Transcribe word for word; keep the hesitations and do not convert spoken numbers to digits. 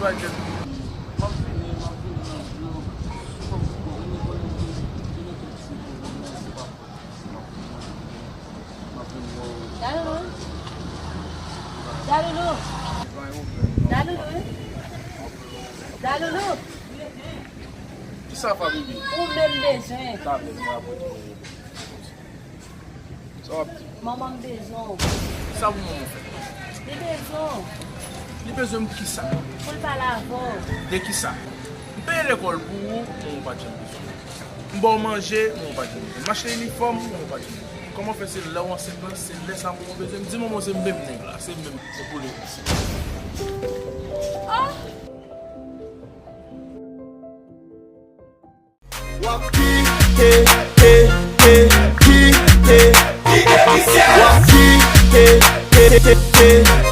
M ap vini, m ap vini nan jou. Ou konn si bon, ou konn si bon, ou konn si pa fòt. M ap vini, m ap vini, yo. Daloulou. Daloulou. Daloulou. Daloulou. Kisa, Fabibi? Ou menm bezwen. Talè, mwen apre tou. Sa w ap di? Manman m bezwen w. Sa pou manman fè? Li bezwen w. Li bezwen m kisa? Pou l pale avè w. De kisa? M peye lekòl pou ou, manman w pa t janm bezwen m. M ba w manje, manman w pa t janm bezwen m. M achte inifòm, manman w pa t janm bezwen m. Kòman fè se lè w ansent lan, se lè sa manman w bezwen m? Di manman w se m menm nèg la, se m menm, se pou li. Ah! W ap kite, kite, kite, kite, w ap kite, kite, kite,